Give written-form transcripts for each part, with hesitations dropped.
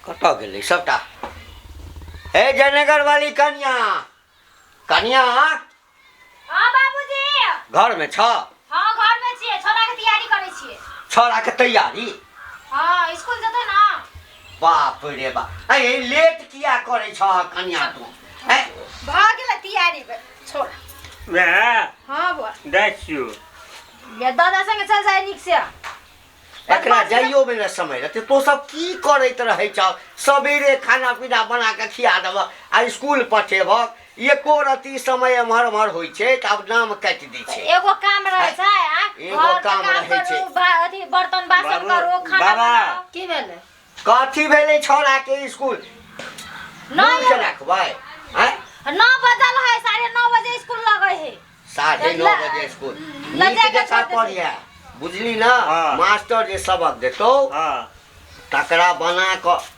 कतऽ गेलै सबटा हे जयनगर वाली कनिया कनिया हाँ बाबूजी घरमे छ हाँ घर में छियै छोरा के तैयारी करै छियै छौड़ाके तैयारी हाँ स्कूल जेतै ना बाप रे बाप अरे लेट किया करै छह कनिया तू हैं भऽ गेलै तैयारी छोड़ वएह हाँ बुआ जाइ छियौ ये दादा संगे चल जाए नीक से एकरा जाइयो मे ने समय रहतै तो सब की करैत रहै छह सबेरे खाना पीना बना कऽ खिया देबह आ स्कूल पठेबह एको रत्ती समय एम्हर ओम्हर होइ छै तऽ आब नाम काटि दै छै एगो काम रहै छै आ एगो घर के काम रहै करू, छै। अथी बर्तन बासन बाबू, करू खाना बाबा। बनाउ की भेलै कथी भेलै छौड़ा के स्कूल नहीं के रखबै आँय 9 बजल है 9:30 बजे स्कूल लगै है 9:30 बजे स्कूल ल नीक जाके जकाँ छोड़ देतै। पढ़िया बुझली ना हाँ। मास्टर जे सबक देतौ हाँ तकरा बना कऽ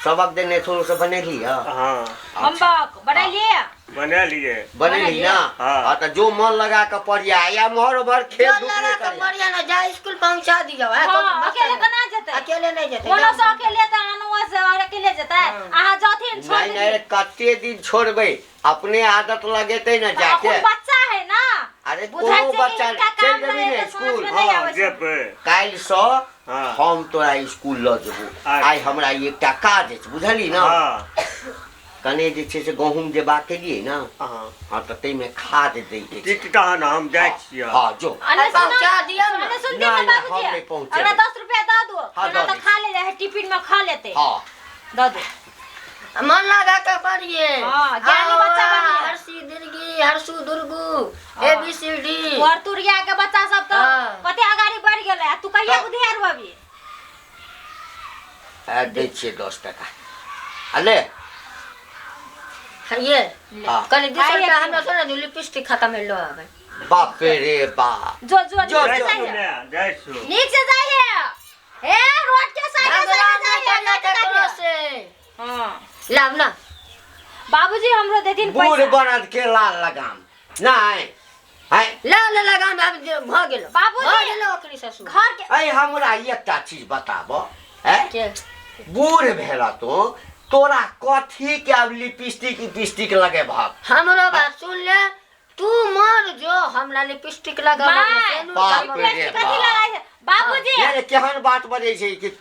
सबक देने थोड़ा से बनेली है हाँ होमवर्क बनेलिए बनेलिए बनेली ना हाँ। हाँ तऽ जो मन लगा कऽ पढ़िया या मोहर उमहर खेल जोर धूप लगा नहि के करिया बढ़िया ना जा स्कूल पहुंचा दियो है हाँ, अकेले केना जेतै अकेले नहीं जेतै कोनो से अकेले तऽ अनुआ से और अकेले जेतै अहाँ जथिन छोड़ नहीं नहीं कते दिन छोड़बै अपने आदत लगेतै ने तऽ जाके अखन बच्चा है ना अरे बुझाइ कोनो छै कि बच्चा हिनका चलि काम जेबही रहै ने तऽ समझमे स्कूल नहि हाँ आबै छै जेबै काल्हिसँ हाँ। हम तोरा स्कूल लऽ जेबौ अच्छा। आइ हमरा एकटा काज अछि बुझली ने हाँ कने जे छै से गहूँम जे बाग केलियै ने हाँ हँ तऽ ताहिमे खाद दैके छै ठीक तहन हम जाइ छियै हँ जो अने सुनो पहुँचा दियौ ने। अने सुनते नहि, ने नहि, हम बाबूजी नहि पहुँचेबै। अगला 10 रुपया दऽ दो हाँ, खाना दऽ तऽ दै खा ले है टिफिन में खा लेते हँ दऽ दो मन लगा के पढ़िए हाँ, ज्ञानी बच्चा बनिए। हर्षी दिर्गी हर्षु दुर्गु ए बी सी डी तोहर तुरिया के बच्चा सब तो हाँ। कते अगाड़ी बढ़ गेलै आ तू कहिया तऽ- बुधियार भबी आ, दै छियै 10 टाका आ ले ये हाँ। कहली 200 आइए रुपया की? हमरा थोड़ा दू लिपस्टिक खत्म भेलो आबे बाप रे बाप जो जो जो, नीक जो। से जाइए जाइ छियौ नीक से जाइए हे रोड के साइड से भगवान जाइए नहीं ककरो से हां लाब ना बाबूजी हमरो देथिन बूढ़ पैसा बरद के लाल लगाम नहि है ला ले लगाम आब जे भऽ गेलो बाबूजी। भऽ गेलो ओकरी ससुर घर के ऐ हमरा एकटा चीज बताब है के बूढ़ भेल तो तोरा कथी के आब लिपस्टिक इपिस्टिक लगेबहक हमरो बात सुन ले तू मर जो हमरा लिपस्टिक लगा माय, बाप रे लिपस्टिक कथी बाप। लगाइ छै बाबूजी नहि, नहि, केहन बात बजै छै कि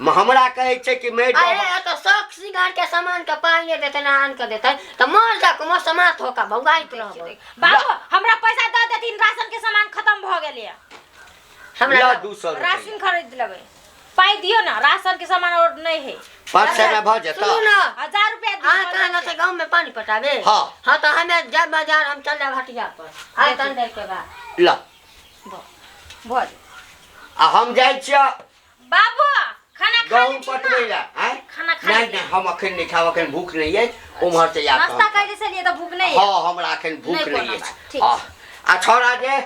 हमरा कहै छै कि मैं अरे ये तो शौक श्रृंगार के सामान के पाई नहीं देते ना आन के देते तो मर जा को मर समात होका भौगाइत रहबो बाबू हमरा पैसा दऽ देथिन राशन के सामान खत्म भऽ गेलै हमरा ल 200 रुपैआ राशन खरीद लेबै पाइ दियौ ने राशन के सामान और नहीं है 500 में भऽ जेतौ सुनू ना 1000 रुपया दियौ अहाँ कहाँ ना गाँव में पानी पटाबे हाँ। हाँ तो हमें जब बाजार हम चल जाए हटिया पर आए तन देर के बाद ल भऽ जेतै। आ हम जाइ छियै बाबू खाना खा गहूँम लेथिन पटबै ना लए आँय खाना खा नहि लेथिन। नहि हम अखन नहि खायब अखन भूख नहि अछि उम्हर से आयब नाश्ता कैले से लिए तऽ भूख नहीं है हँ हमरा अखन भूख नहि नहि कोनो अछि बात, ठीक हँ आ छौड़ा जे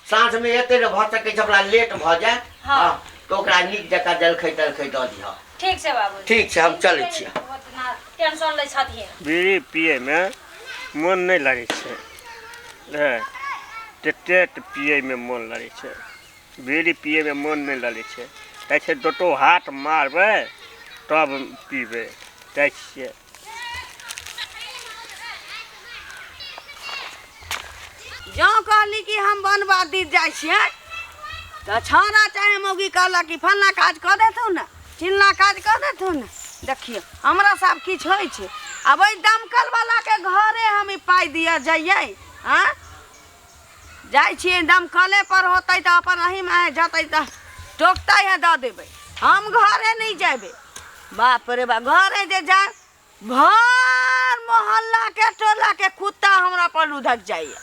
साँझमे एतै ने भऽ सकै छै हमरा लेट भऽ जायत हँ। हँ तऽ ओकरा नीक जकाँ जलखै तलखै दऽ दिहऽ ठीक छै बाबू ठीक छै हम चलै छियै ओतना टेंशन लै छथिन बीड़ी पियैमे मोन नहि लगै छै हँ ततेक पियैमे मोन लगै छै बीड़ी पियैमे मोन नहि लगै छै कहै छै दोटो हाथ मारबै तब पीबै जाइ छियै जँ कहली कि हम बनबा दिस जाइ छियै तऽ छौड़ा चाहे मौगी कहलक कि फल्लाँ काज कऽ देथुन ने चिल्लाँ काज कऽ देथुन ने देखियौ हमरा से आब किछु होइ छै आब ओहि दमकलवलाके घरे हम ई पाइ दिअ जइयै आँय जाइ छियै दमकले पर होतै तऽ अपन अहीमे जेतै तऽ टोकतै है दऽ देबै हम घरे नहि जेबै बाप रे बाप घरे जे जाय भर मोहल्लाके टोलाके कुत्ता हमरा पर लुधक जाइए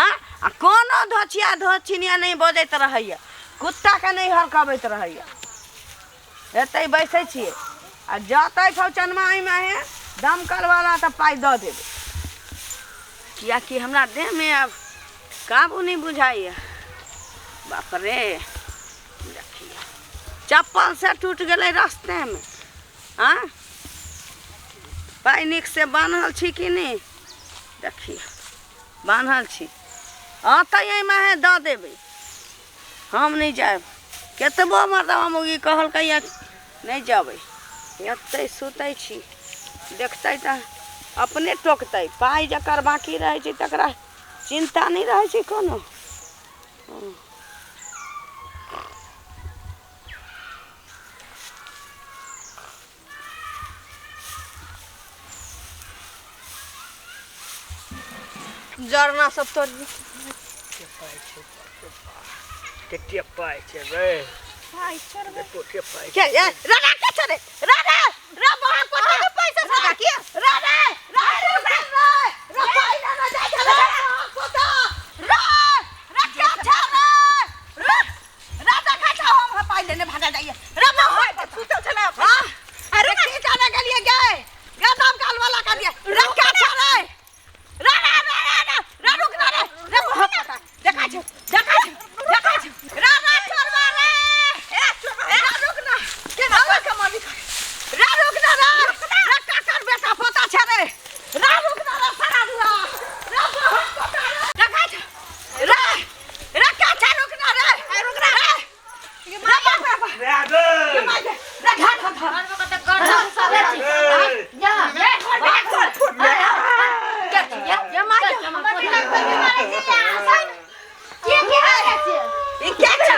आँय आ कोनो धोछिया धोछिनिया नहि बजैत रहैए कुत्ताके नहि हरकबैत रहैए एतै बैसै छियै आ जतै फौचनमा एहिमे हे दमकलवला तऽ पाइ दऽ देबै किएकि हमरा देहमे आब काबू नहि बुझाइए बाप रे देखियौ चप्पल से टूटि गेलै रास्तेमे आँय पाइ नीकसँ बान्हल छी कि नहि देखियौ बान्हल छी अतै एहिमे हे दऽ देबै हम नहि जायब केतबो मरदबा मौगी कहलकै नहि जेबै एतै सुतै छी देखतै तऽ अपने टोकतै पाइ जकर बाँकी रहै छै तकरा चिन्ता नहि रहै छै कोनो जरना सब तो कते पाइ छै रे पाइ चोरबै कते पाइ के ए राधा के छै रे राधा रे बहा पोता के पैसा सदा के रे रे रे रे रे रे पाइ ना ना जाय छै रे पोता रे रे के छै रे रे रे देखै छ हम पाइ लेने भागा जाइए रे बहा सुतल छलै हां अरे की जाने गेलिए गे गे दाम काल वाला कर दिए रे के छै रे रे रे रे रे रे रे रुक ना रे रे बहा पोता देखै छ देखै छ देखै छ रे रे चोरबा रे ए चोरबा रे रुक ना के ना कमानी कर रे रुक ना रे रे काकर बेटा पोता छै रे रे रुक ना रे सारा दुआ रे बहुत पोता रे देखै छ रे रे का छै रुक ना रे रुक ना रे रे बाप रे बाप रे रे रे माय रे रे घाट घाट घर में कते गर्दन सब छै जा जा ये माय हमर बेटा के मारै छै आसन के के मारै छै ई के छै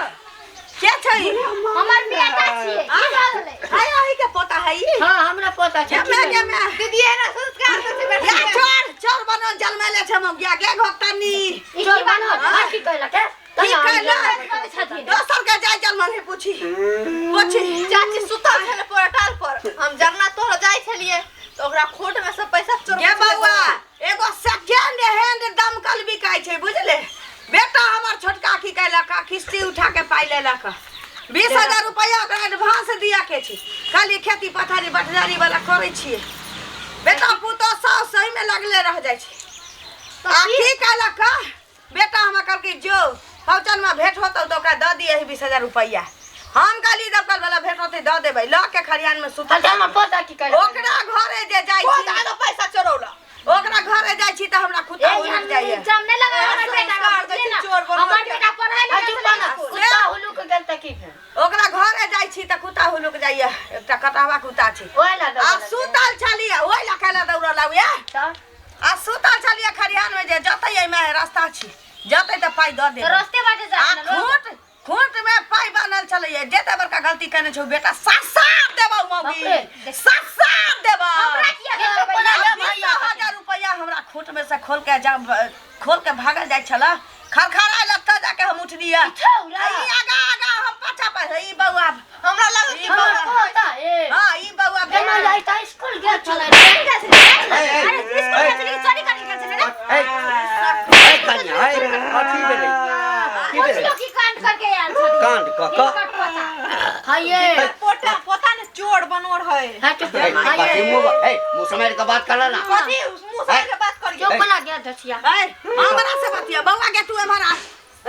के छै ई हमर बेटा छियै की भऽ गेलै हाय अही के पोता है ई हां हमरा पोता छै के मैं के मैं दीदी एना संस्कार से छै बेटा या चोर चोर बनो जलमेले छै मौगिया के घोकतनी ई चोर की बात बनो होलै? की कहलक है की कहलक करै छथिन दोसर के जाय जलमले पूछी पूछी चाची सुतल छलै पूरा टाल पर हम जरना तोड़ जाइ छलियै तऽ ओकरा खोट में सब पैसा चोर गे बौआ एगो सेकेंड हैंड दमकल बिकाइ छै बुझले बेटा हमर छोटका की कैलक आ किस्ती उठा के पाइ लेलक 20,000 रुपया ओकरा एडवांस दिया के छै खाली खेती पथारी बटजारी वाला करै छियै बेटा पुतोह साउस सही में लगले रह जाइ छै आ की कैलक बेटा हमरा कहलकै जो फौजन में भेंट होतौ तऽ ओकरा दऽ दिअ 20,000 रुपया हम कहली दमकल वाला भेंट होतै दऽ देबै लऽ के खरिहान में सुतल अच्छा हमर पोता की कहलक ओकरा घरे जे जाइ बहुत छी आरो पैसा चोरौला ओकरा घरे जाइ छी तऽ हमरा कुत्ता उड़ि जाइए जम नहि लगा हमर बेटा संस्कार के दै छै, बुझलियै ने? चोर बनबै हमर के। बेटा पढ़ै आ लिखै चुप छलै ना स्कूल। कुत्ता हुलुक गेल तऽ की भेल ओकरा घरे जाइ छी तऽ कुत्ता हुलुक जाइए एकटा कटावा कुत्ता छै ओहि ला आ सुतल छलियै ओहि लए कैला दौड़ल आबैए तऽ आ सुतल छलियै खरिहान में जे जतै एहिमे रास्ता छी जतै तऽ पाइ दऽ तऽ देबै रस्ते बाटे आ जाइ ने लोग। खूंट खूंट में पाइ बान्हल छलैए जेते बड़का गलती केने छौ बेटा ससार देबौ मौगी बाप रे। ससार देबौ हमरा किया ये देबै? कोना आ भैया 20,000 रुपैआ हमरा खूंट में से खोल के जा खोल के भागल जाइ छलै खरखरायल ओतऽ जाके हम उठलियै छौरा। ई आगा आगा हम पाछा पाछा ई बौआ हमरा लागल ई कि हमर बौआ पोता ए हाँ ई बौआ केना भेल जाइ तऽ स्कूल गेल छलै अरे स्कूल गेल छलै कि चोरी करै गेल छलै रे? ए ए कन्या ए कथी भेलै की भेलै पुछियौ की कांड करके आयल छथिन। कांड कऽ कऽ कट पोता। हाये पोता पोता ने चोर बनोर है हाँ चुप ए, कथी हाये मुँह ए मुँह सम्हारि कऽ बात करऽ ना कथी मुंह से के बात करियो चुप ना गया दसिया ए हमरा से बतिया बौआ के तू एम्हर आ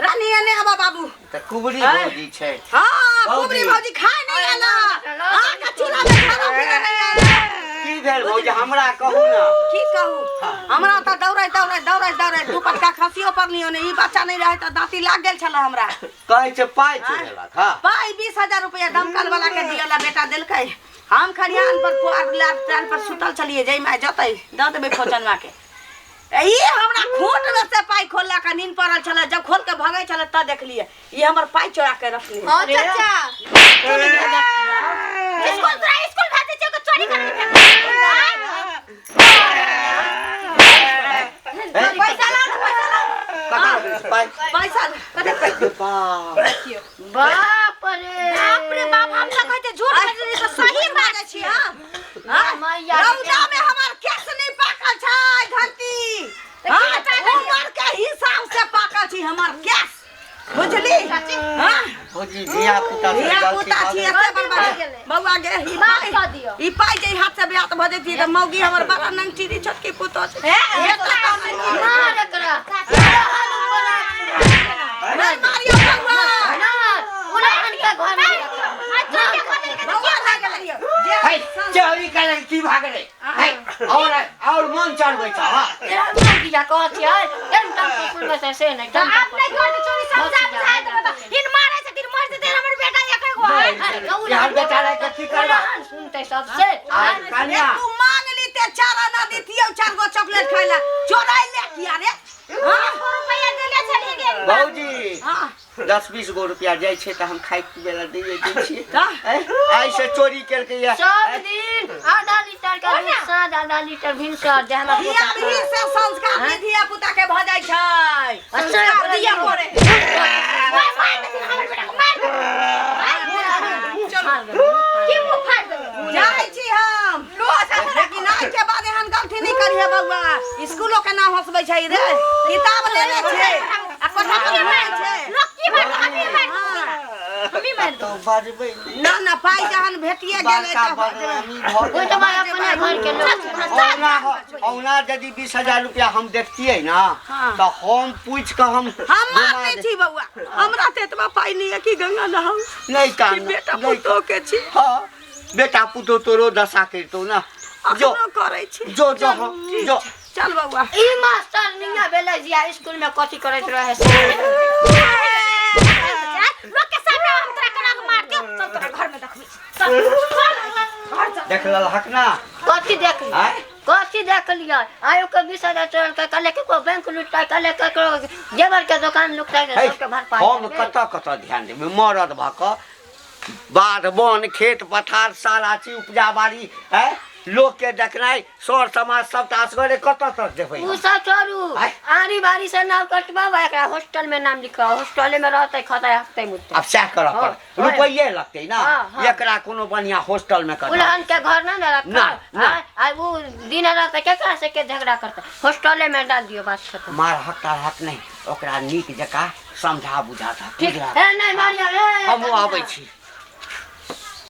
रानी एने आबा बाबू तऽ कुबरी भौजी छै हाँ भौजी। कुबरी भौजी खाए नहीं आला हाँ का चूल्हा में खाना पीना नहीं आला की भेल भौजी हमरा कहू ना की कहू हमरा तऽ दौड़ै दौड़ै दौड़ै दौड़ै दू पटका खसियो पड़लियो ने ई बच्चा नहीं रहे तऽ दाँती लाग गेल छल हमरा कहै छै पाइ चोरेलक हँ पाइ 20,000 रुपया दमकल वाला के दियला बेटा देलकै हम खरिहान पर पुआर लाल टाल पर सुतल छलियै जै माय जतै दऽ देबै फौजनवा के ई हमरा खूंट में से पाइ खोललक आ नींद पड़ल छलै जब खोल के भगै छलै तऽ देखलियै ई हमर पाइ चोरा के रखली हां चाचा स्कूल तोरा स्कूल भेजै छियौ कि चोरी करै भेजै ए, पैसा लाओ ना पैसा लाओ कतऽ रखने छै पाइ पैसा कते बाप बाप रे बाप रे बाप हम तऽ कहै छियै झूठ बजै तऽ सही बात बाजै छी हम हाँ? मैया रौदा में हमर केस नहीं पाकल छै घंटी हाँ, उमर के हिसाब से पाकल छी हमर केस बुझली हाँ? भौजी धिया पुता से धिया गलती पुता भऽ छी गेल। एते भऽ बर्बाद गेलै। बौआ गे ई माफ पाइ कऽ दियौ। ई पाइ जे हाथ से ब्यात भऽ जैती तऽ मौगी हमर बड़ा नंगचीरी छोटकी पुतोह छै बेटा तऽ नहि मार एकरा नहि मारियौ बौआ ना उड़ान के घर में आ चोर के खोजल के बौआ भए गेलै जे है चोरी करे की भागले है और और मन चढ़बै छ हँ दिया कहत है एम टम स्कूल में से से नहीं तऽ टम आब नहि करतै चोरी समझा बुझा देबै तऽ हिन मारै छथिन मरि जेतै हमर बेटा एके गो है यार बेटा रह के की करबा सुनते लेतै सबसे। आ कन्या तू मांग ली ते चार आना दितियौ, चार गो चॉकलेट खाइ ला चोराइ ले किया रे? हाँ? रुपैआ देले छलियै गे। भौजी हाँ। 10-20 गो रुपया जाइ छै तऽ हम खाइ पीबै लए दैए दै छियै। तऽ? आइ से चोरी केलकै या सब दिन आधा लीटर के दूध साँझ, आधा लीटर भिनसर जे हमरा धिया भी से संस्कार नहि धिया पुता के भऽ जाइ छै। संस्कार दिया पड़े। मार देथिन हमर बेटा के, मार देथिन। की मुँह फाड़ि देबै? जाइ छी हम, लेकिन आज के बाद एहन गलती नहि करिहे बौआ। स्कूलो के नाम हंसबै छै रे, किताब लेने छै आ कोठा पर घुमै छै। लोक की मारतौ? हमही मारि देबै, हमही मारि देबै। तऽ बजबै नहि। ना ना, पाइ जहन भेटिए गेलै बड़का तऽ बदनामी भऽ ओहि गेल। तऽ अपने घर के लोक। औना औना यदि 20,000 रुपया हम देखतियै ना हाँ। तऽ हम पूछि कऽ हम हम घुमा मानै छी बौआ, हमरा तऽ एतबा पाइ नहि यऽ कि गंगा नहाउ नहि कि कान बेटा नहि। पुतोह के छी। हाँ, बेटा पुतोह तोरो दशा करितौ ना। जो अखनो करै छी। जो जो चल, हाँ, ठीक जो। छै। चल बौआ। ई मास्टर निया भेलै जे स्कूल में कथी करैत रहे से। लोक के सामने हम तोरा केना के मार दियौ? चल, तोरा घर में देखबै छी। चल, चल, घर चल। देख लेलहक ना? कथी देख लिअ? आँय? कथी देख लिअ? आयो के 20,000 चोरल के कहले ककरो बैंक लुटतै, कहले ककरो जेवर के दोकान लुटतै, है, सबके भरपाई हम करबै। कतऽ कतऽ ध्यान देबै? मरद भऽ कऽ बाध बन खेत पथार सारा चीज उपजा बाड़ी है, लोकके देखनाइ सर समाज सबटा असगरे कतऽ तक देबै उ हम? सब छोड़ू। आँय? आरी बारी से नाम कटबाब, एकरा हॉस्टल में नाम लिखाओ, हॉस्टले में रहतै, खतै हकतै मुतै। आब सएह करऽ हाँ, पड़त। हाँ। रुपैये लगतै ना। हाँ, हाँ। एकरा कोनो बढ़िआँ हॉस्टल में कटबा। उलहन के घर ना ने रखा। ना, ना। आ उ दिन रात केकरा से के झगड़ा करतै? हॉस्टले में डाल दियौ, बात खत्म। मारहक तारहक नहि, ओकरा नीक जकाँ समझा बुझा दहक। ठीक बुझलहक? ए नहीं मारिया ए। हमहूँ आबै छी।